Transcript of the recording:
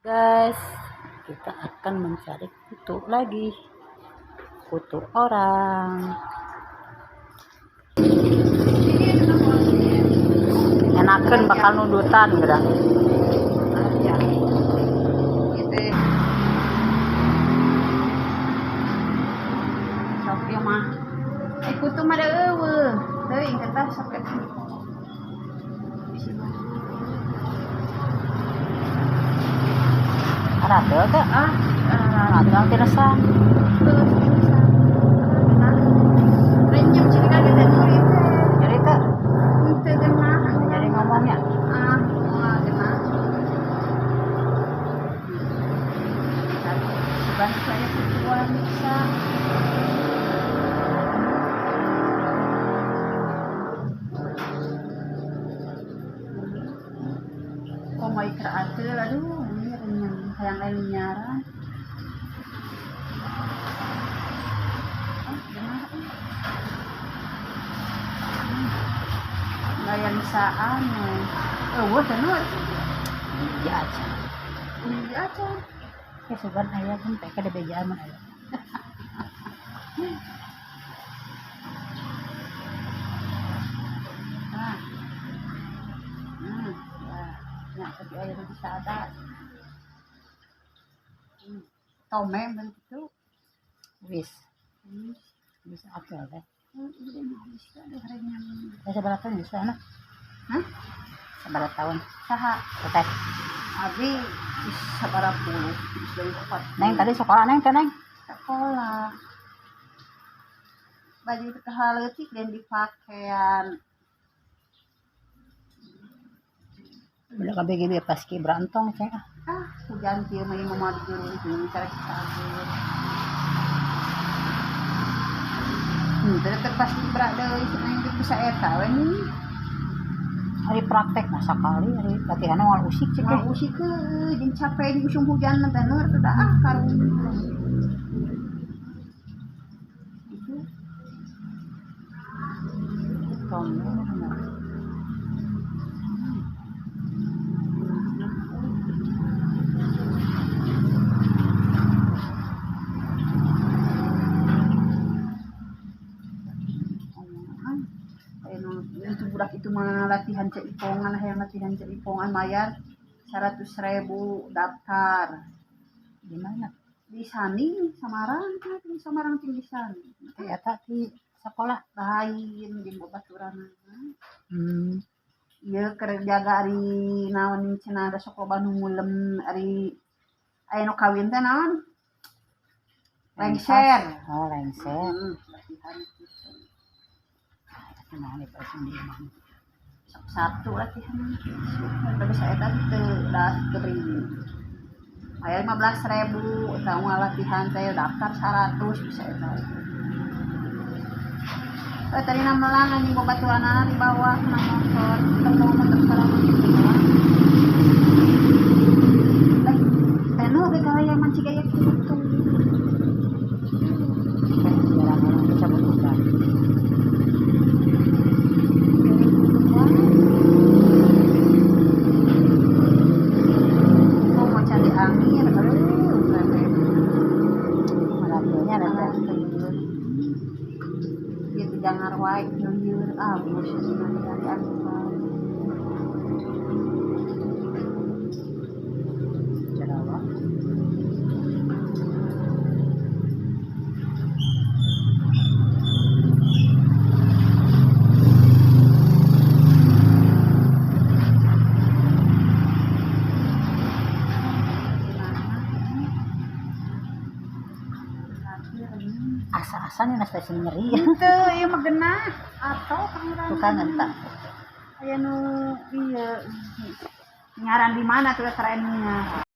Guys, kita akan mencari kutu lagi. Kutu orang. Enakan bakal nundutan geura. Ya. Gitu. Sok ieu mah. Eh, kutu mah da euweuh. Teuing eta sok eta. Aratel teh? Ah, Aratel tiresan. Renyem cing ka kita nyuri teh. Nyeri teh? Henteu geunah. Nyeri ngomongnya. Ah, moal geunah. Sugan saya kutuan bisa. Kok mau ikra ateul, aduh, ini renyem hayang lain nyaran. Ah, geunah euy. Layan saan we. Euweuh teh nu. Iya aja. Iya aja. Ya sugan aya pun PK di bejaan mah aya. Ah. Ya, nya tapi aya nu bisa ada. Tome bener kitu. Wis. Bisa atel teh. Bisa deh renyem. Ya sabaraha tahun bisa anak? Hah? Sabaraha tahun? Saha? Teteh. Abi geus sabaraha puluh, geus leuwih 40. Neng tadi sekolah neng teh neng. Sekolah. Baju teu haleutik dan dipakean. Udah kabeh ge paskibra entong ceng ah. Ah, hujan kieu mah ieu mah moal dijurungkeun cara cabut. Teu teu paskibra deui cenah teh bisa eta we nih. Hari praktek mah sakali, hari latihan moal usik cek Moal usik heueuh jeung capek jeung usum hujan mah teh nur teh ah karunya. Itu Tome. Itu budak itu mah latihan ceipongan, hayang latihan ceipongan mayar 100.000 daftar. Di mana? Di Sani, Samarang, di Samarang tinggi Sani. Eta di sekolah lain jeung babaturan. Ieu keur jaga ari naon cenah da sok loba nu ngulem ari aya nu kawin teh naon? Lengser. Oh, lengser. Latihan gitu. Nah, ini pas ini mah. Sok Sabtu latihan. Tapi saya tadi teu das kering. Aya 15.000 eta mah latihan teh daftar 100 bisa eta. Tadi namelan anjing babaturanana dibawa kana motor, ketemu motor sareng gitu. Teh nu ge gaya mancing gaya kitu. Jarang orang dicabut udah. Oh, mau cari angin, aduh, teh. Malatunya ada teh. Dia tidak ngarwai, nyuyur, ah, bos, ini cari angin. Jawa. Asa-asa nih nasi nyeri ya. Itu, iya mah genah. Atau pangeran. Tukang entah. Aya nu iya nyaran di mana tuh trennya.